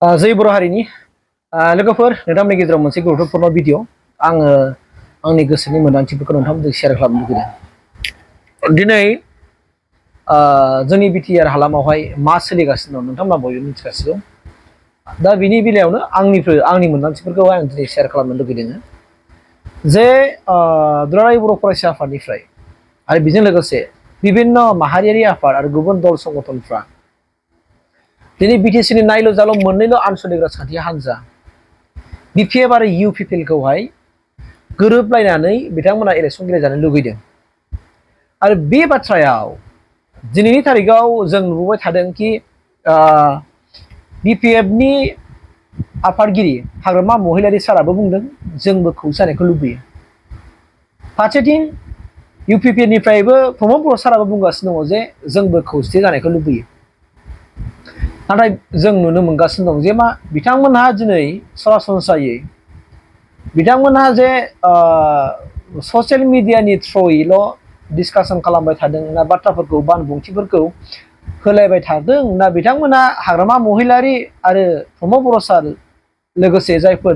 जै बर' हारिनि लोगोफोर नोंथांमोननि गेजेराव मोनसे गुरुत्वपूर्ण भिडिअ आङो आंनि गोसोनि मोन्दांथिफोरखौ नोंथांमोनजों शेयार खालामनो लुगैदों। दिनै जोंनि बिटिआर हालामावहाय मा सोलिगासिनो दं नोंथांमोना बयबो मिथिगासिनो। दा बिनि बेलायावनो आंनि मोन्दांथिफोरखौहाय आं दिनै शेयार खालामनो लुगैदों जे दुलाराय बर' फरायसा आफादनिफ्राय आरो बेजों लोगोसे बिभिन्न माहारियारि आफाद आरो गुबुन दल संगठनफ्रा दिनै बिटिसिनि नायल' जाल' मोननैल' आनसलिक राजखान्थि हान्जा बिपिएफ आरो इउपिपिएल खौहाय गोरोबलायनानै बिथांमोना इलेक्सन गेलेजानो लुगैदों। आरो बे बाथ्रायाव दिनैनि थारिखआव जों नुबोबाय थादों कि बिपिएफनि आफादगिरि हाग्रामा महिलारि साराबो बुंदों जोंबो खौसे जानायखौ लुबैयो। फारसेथिं इउपिपिएलनिफ्रायबो प्रमद बर' साराबो बुंगासिनो दङ जे जोंबो खौसे जानायखौ लुबैयो। नाथाय जों नुनो मोनगासिनो दं जे मा बिथांमोनहा दिनै सरासनस्रायै बिथांमोनहा जे ससियेल मिडियानि थ्रुयैल' डिसकासन खालामबाय थादों ना बाथ्राफोरखौ बानबुंथिफोरखौ होलायबाय थादों ना बिथांमोना हाग्रामा महिलारि आरो प्रमद बर' सार लोगोसे जायफोर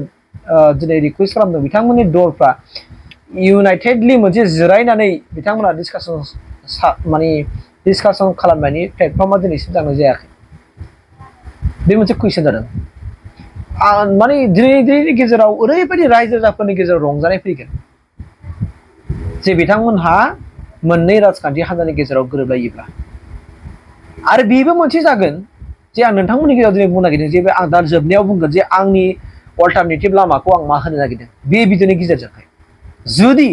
दिनै रिकुवेस्ट खालामदों बिथांमोननि दलफ्रा इउनाइटेडलि मोनसे जिरायनानै बिथांमोना डिसकासन खालामनायनि प्लेटफर्मा दिनैसिम जानाय जायाखै। बे मोनसे कुइसन जादों। माने दिनैनि गेजेराव ओरैबायदि रायजो राजाफोरनि गेजेराव रंजानाय फैगोन जे बिथांमोनहा मोननै राजखान्थि हान्जानि गेजेराव गोरोबलायोब्ला। आरो बेबो मोनसे जागोन जे आं नोंथांमोननि गेजेराव दिनै बुंनो नागिरदों जे आं दा जोबनायाव बुंगोन जे आंनि अल्टारनेटिभ लामाखौ आं मा होनो नागिरदों बे भिडिअनि गेजेरजोंहाय जुदि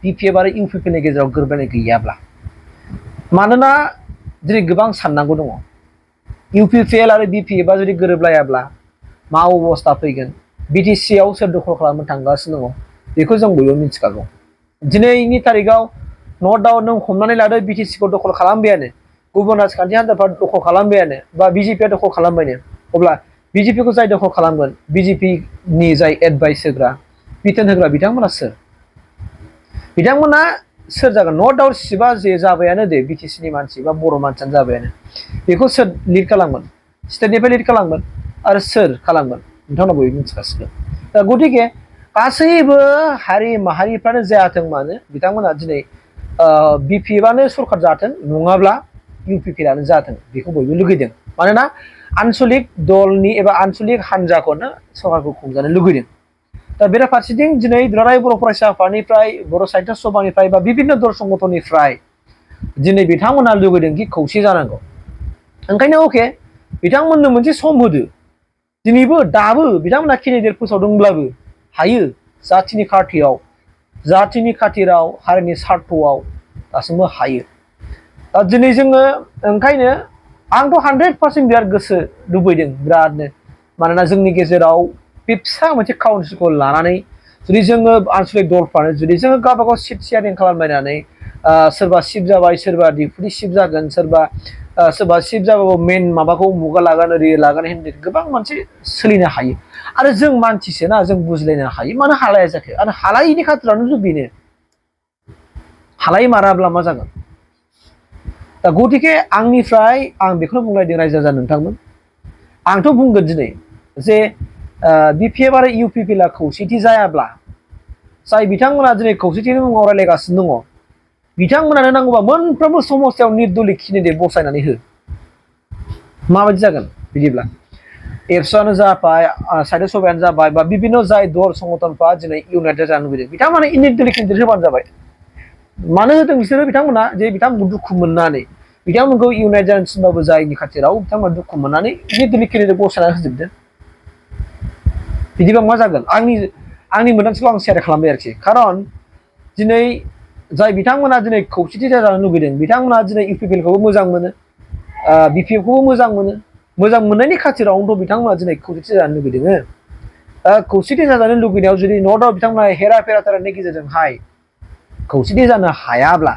बिपिएफ आरो इउपिपिएलनि गेजेराव गोरोबलायनाय गैयाब्ला। मानोना दिनै गोबां साननांगौ दङ। इउपिपिएल आरो बिपिएफआ जुदि गोरोबलायाब्ला मा अबस्था फैगोन। बिटिसिआव सोर दखल खालामनो थांगासिनो दङ बेखौ जों बयबो मिथिखागौ। दिनैनि थारिखआव न' डाउट नों हमनानै लादो बिटिसिखौ दखल खालामबायानो, गुबुन राजखान्थि हान्जाफ्रा दखल खालामबायानो बा बिजेपिआ दखल खालामबायनो, अब्ला बिजेपिखौ जाय दखल खालामगोन बिजेपिनि जाय एडभाइस होग्रा बिथोन होग्रा बिथांमोना सोर? बिथांमोना सोर जागोन? न' डाउट सिबा जे जाबायानो दे बिटिसिनि मानसि बा बर' मानसियानो जाबायानो, बेखौ सोर लिड खालामगोन? स्टेटनिफ्राय लिड खालामगोन आरो सोर खालामगोन नोंथांमोना बयबो मिथिखासिगोन। दा गतिके गासैबो हारि माहारिफ्रानो जायाथों मानो बिथांमोना दिनै बिपिएफआनो सरकार जाथों नङाब्ला इउपिपिएलआनो जाथों बेखौ बयबो लुगैदों। मानोना आनसलिक दलनि एबा आनसलिक हान्जाखौनो सरकारखौ खुंजानो लुगैदों। दा बेराफारसेथिं दिनै दुलाराय बर' फरायसा आफादनिफ्राय बर' साहित्य सभानिफ्राय बा बिभिन्न दल संगठननिफ्राय दिनै बिथांमोना लुगैदों कि खौसे जानांगौ। ओंखायनो अके बिथांमोननो मोनसे सम होदो। दिनैबो दाबो बिथांमोना केन्डिडेट फोसावदोंब्लाबो हायो जाथिनि खाथिराव हारिनि सार्थआव दासिमबो हायो। दा दिनै जोङो ओंखायनो आंथ' 100% बिराद गोसो लुबैदों बिरादनो। मानोना जोंनि गेजेराव बे फिसा मोनसे काउन्सिलखौ लानानै जुदि जोङो आनसलिक दलफ्रानो जुदि जोङो गावबागाव सिट शेयारिं खालामलायनानै सोरबा सिट जाबाय सोरबा डिपुटि सिट जागोन सोरबा सिट जाबाबो मेन माबाखौ मुगा लागोन ओरै लागोन गोबां मोनसे सोलिनो हायो। आरो जों मानसिसो ना जों बुजिलायनो हायो मानो हालाया जाखो? आरो हालायैनि खाथिरावनो बेनो हालाय माराब्ला मा जागोन? दा गतिके आंनिफ्राय आं बेखौनो बुंलायदों रायजो राजा नोंथांमोन। आंथ' बुंगोन दिनै जे बिपिएफ आरो इउपिपिएलआ खौसेथि जायाब्ला जाय बिथांमोना दिनै खौसेथिनि मुङाव रायलायगासिनो दङ बिथांमोनानो नांगौबा मोनफ्रोमबो समस्यायाव निर्दलीय केन्डिडेट बसायनानै हो। माबायदि जागोन बिदिब्ला? एबसुआनो जाबाय साहित्य सभायानो जाबाय बा बिभिन्न जाय दल संगठनफ्रा दिनै इउनाइटेड जानो लुबैदों बिथांमोना निर्दलीय केन्डिडेट होबानो जाबाय। मानो होदों बिसोरो बिथांमोना जे बिथांमोनखौ दुखु मोननानै बिथांमोनखौ इउनाइट जानो थिनबाबो जायनि खाथिराव बिथांमोना दुखु मोननानै निर्दलीय केन्डिडेट बसायनानै होजोबदों। बिदिबा मा जागोन? आंनि मोन्दांथिखौ आं शेयार खालामबाय आरोखि। खारन दिनै जाय बिथांमोना दिनै खौसेथि जानो लुबैदों बिथांमोना दिनै इउपिपिएलखौबो मोजां मोनो, बिपिएफखौबो मोजां मोनो। मोजां मोननायनि खाथिरावनोथ' बिथांमोना दिनै खौसेथि जानो लुबैदों। खौसेथि जाजानो लुबैनायाव जुदि न' डाउट बिथांमोना हेरा फेरा थारानि गेजेरजोंहाय खौसेथि जानो हायाब्ला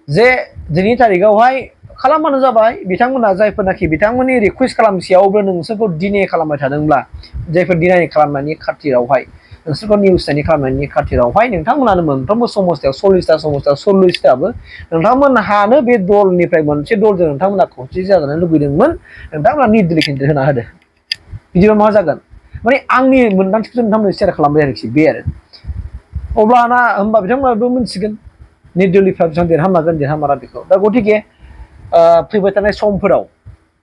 जे दिनैनि थारिखआवहाय खालामबानो जाबाय। बिथांमोना जायफोरनाखि बिथांमोननि रिकुवेस्ट खालामसेयावबो नोंसोरखौ डिने खालामबाय थादोंब्ला जायफोर डिनाय खालामनायनि खाथिरावहाय नोंसोरखौ निउसनि खालामनायनि खाथिरावहाय नोंथांमोनानो मोनफ्रोमबो समस्तायाव 40टा नोंथांमोनहानो बे दलनिफ्राय मोनसे दलजों नोंथांमोना खौसेथि जाजानो लुबैदोंमोन। नोंथांमोना निर्दलीय केन्डिडेट होना होदो। बिदिबा मा जागोन माने आंनि मोनदांथिखौ नोंथांमोननो शेयार खालामबाय आरोखि बे आरो अब्लाना होमबा बिथांमोनाबो मोनसिगोन निर्दलिफ्रा बेसेबां देरहामारगोन देरहामारा बेखौ दा गतिके फैबाय थानाय समफोराव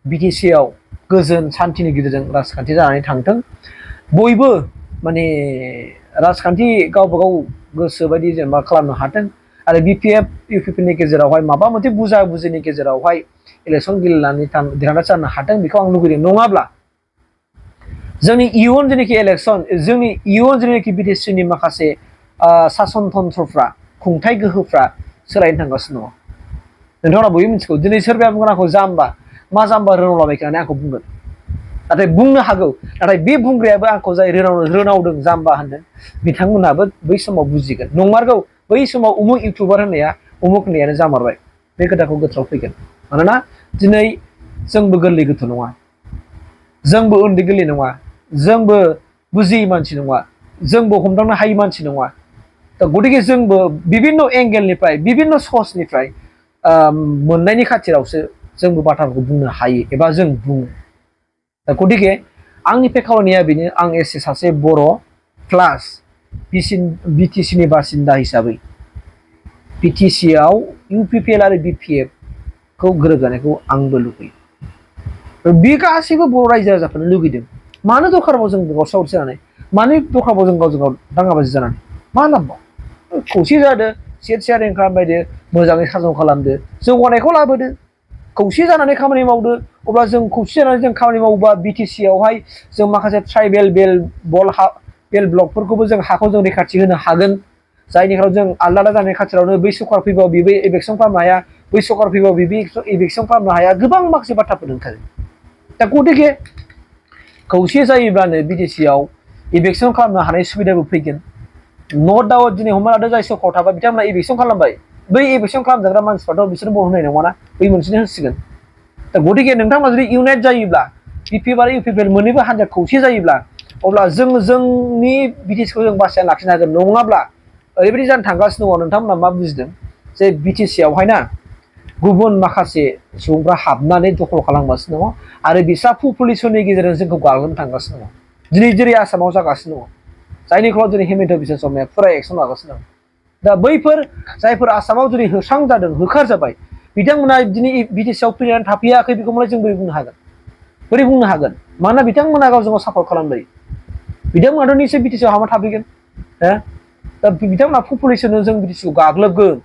BTC आव गोजोन सान्थिनि गेजेरजों राजखान्थि जानानै थांथों बयबो माने राजखान्थि गावबा गाव गोसो बायदि जेनेबा खालामनो हाथों आरो BPF UPPL नि गेजेरावहाय माबा मोनसे बुजा बुजिनि गेजेरावहाय इलेक्सन गेलेनानै देरहासार जानो हाथों बेखौ आं लुगैदों नङाब्ला जोंनि इयुन जेनाखि इलेक्सन जोंनि इयुन जेनाखि BTC नि माखासे सासन तन्त्रफ्रा खुंथाय गोहोफ्रा सोलायनो थांगासिनो दङ नोंथाङा बयबो मिथिगौ दिनै सोरबाया बुंगोन आंखौ जाम्बा मा जाम्बा रोनावलाबायखो होननानै आंखौ बुंगोन नाथाय बुंनो हागौ नाथाय बे बुंग्रायाबो आंखौ जाय रोनावदों जाम्बा होनदों बिथांमोनाबो बै समाव बुजिगोन नंमारगौ बै समाव उमुक इउटुबार होननाया उमुक होननायानो जामारबाय बे खोथाखौ गोसोआव फैगोन मानोना दिनै जोंबो गोरलै गथ' नङा जोंबो उन्दै गोरलै नङा जोंबो बुजियै मानसि नङा जोंबो हमदांनो हायै मानसि नङा दा गतिके जोंबो बिभिन्न एंगेलनिफ्राय बिभिन्न सर्सनिफ्राय मोननायनि खाथिरावसो जोंबो बाथ्राफोरखौ बुंनो हायो एबा जों बुङो दा गतिके आंनि खावलायनाया बेनो आं एसे सासे बर' प्लास BTC नि बासिन्दा हिसाबै BTC आव UPPL आरो BPF खौ गोरोबजानायखौ आंबो लुबैयो बे गासैबो बर' रायजो राजाफोरनो लुगैदों मानो दरखारबाव जों गाव सावराय जानानै मानो दरखारबाव जों गावजों गाव दाङाबाजि जानानै मा लाबबाव खौसे जादो शेयारिं खालामबायदो मोजाङै सासन खालामदो जौगानायखौ लाबोदो खौसे जानानै खामानि मावदो अब्ला जों खौसे जानानै जों खामानि मावोबा BTC आवहाय जों माखासे ट्राइबेल बेल ब्लकफोरखौबो जों हाखौ जों रैखाथि होनो हागोन जायनि खारनाव जों आलादा जानाय खाथिरावनो बै सरकार फैबाव बेबो इलेक्सन खालामनो हाया बै सरकार फैबाव बेबो इलेक्सन खालामनो हाया गोबां माखासे बाथ्राफोर ओंखारो दा गतिके खौसे जायोब्लानो BTC आव इलेक्सन खालामनो हानाय सुबिदाबो फैगोन नो डाउट दिनै हमना लादो जाय सरकाराव थाबा बिथांमोना इलेक्सन खालामबाय बै इलेक्सन खालामजाग्रा मानसिफ्राथ' बिसोर बर' होनाय नङाना बै मोनसेनो होसिगोन दा गतिके नोंथांमोना जुदि इउनाइट जायोब्ला BPF आरो UPPL मोननैबो हान्जा खौसे जायोब्ला अब्ला जोंनि BTC खौ जों बासायना लाखिनो हागोन नङाब्ला ओरैबायदि जानो थांगासिनो दङ नोंथांमोना मा बुजिदों जे BTC आवहाय ना गुबुन माखासे सुबुंफ्रा हाबनानै दखल खालामगासिनो दङ आरो बिसा पपुलेसननि गेजेरजों जोंखौ गाग्लोबनो थांगासिनो दङ दिनै जेरै आसामाव जागासिनो दङ जायनि खालाव दिनै हेमेन्त बिश्वशर्माया फुरा एक्सन लागासिनो दं दा बैफोर जायफोर आसामाव दिनै होस्रां जादों होखार जाबाय बिथांमोना दिनै BTC आव फैनानै थाफैयाखै बेखौ मालाय जों बोरै बुंनो हागोन मानोना बिथांमोना गावजों गाव सापर्ट खालामलायो बिथांमोनाथ' निश्चय BTC आव हाबना थाफैगोन दा बिथांमोना पपुलेसनजों जों BTC खौ गाग्लोबगोन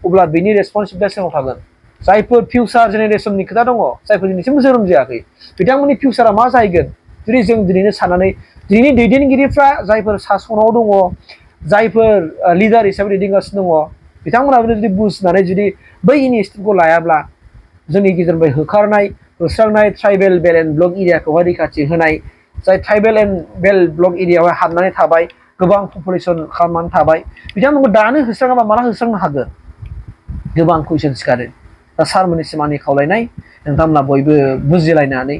अब्ला बेनि रेसपन्सिबिलिटिया सोरनाव थागोन जायफोर फिउचार जेनेरेसननि खोथा दङ जायफोर दिनैसिम जोनोम जायाखै बिथांमोननि फिउचारा मा जाहैगोन जुदि जों दिनैनो साननानै दिनैनि दैदेनगिरिफ्रा जायफोर सासनाव दङ जायफोर लिडार हिसाबै दैदेनगासिनो दङ बिथांमोनाबो जुदि बुजिनानै जुदि बै इनिशिएटिभखौ लायाब्ला जोंनि गेजेरनिफ्राय होखारनाय होस्रांनाय ट्राइबेल बेल एन्ड ब्लक एरियाखौहाय रैखाथि होनाय जाय ट्राइबेल एन्ड बेल ब्लक एरियायावहाय हाबनानै थाबाय गोबां पपुलेसन खालामनानै थाबाय बिथांमोनखौ दानो होस्राङाबा माला होस्रांनो हागोन गोबां कुइसन सिखारो दा सारमोननिसिम आंनि खावलायनाय नोंथांमोना बयबो बुजिलायनानै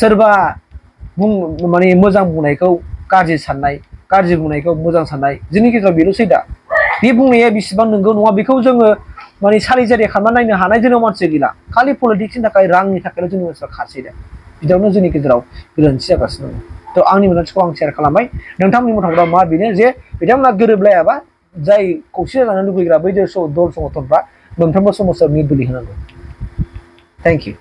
सोरबा माने मोजां बुंनायखौ गाज्रि साननाय गाज्रि बुंनायखौ मोजां साननाय जोंनि गेजेराव बेल'सै दा बे बुंनाया बेसेबां नंगौ नङा बेखौ जोङो माने सारि खालामनानै नायनो हानाय जोंनाव मानसि गैला खालि पलिटिक्सनि थाखाय रांनि थाखायल' जोंनि मानसिफ्रा खारसै दा बिदियावनो जोंनि गेजेराव गोरोन्थि जागासिनो दङ थ' आंनि मोनदांथिखौ आं शेयार खालामबाय नोंथांमोननि मथामतआ मा बेनो जे बिथांमोना गोरोबलायाबा जाय खौसे जानो लुबैग्रा बै दल संगठनफ्रा मोनफ्रोमबो समाजाव निर्दलि होनांगौ थेंक इउ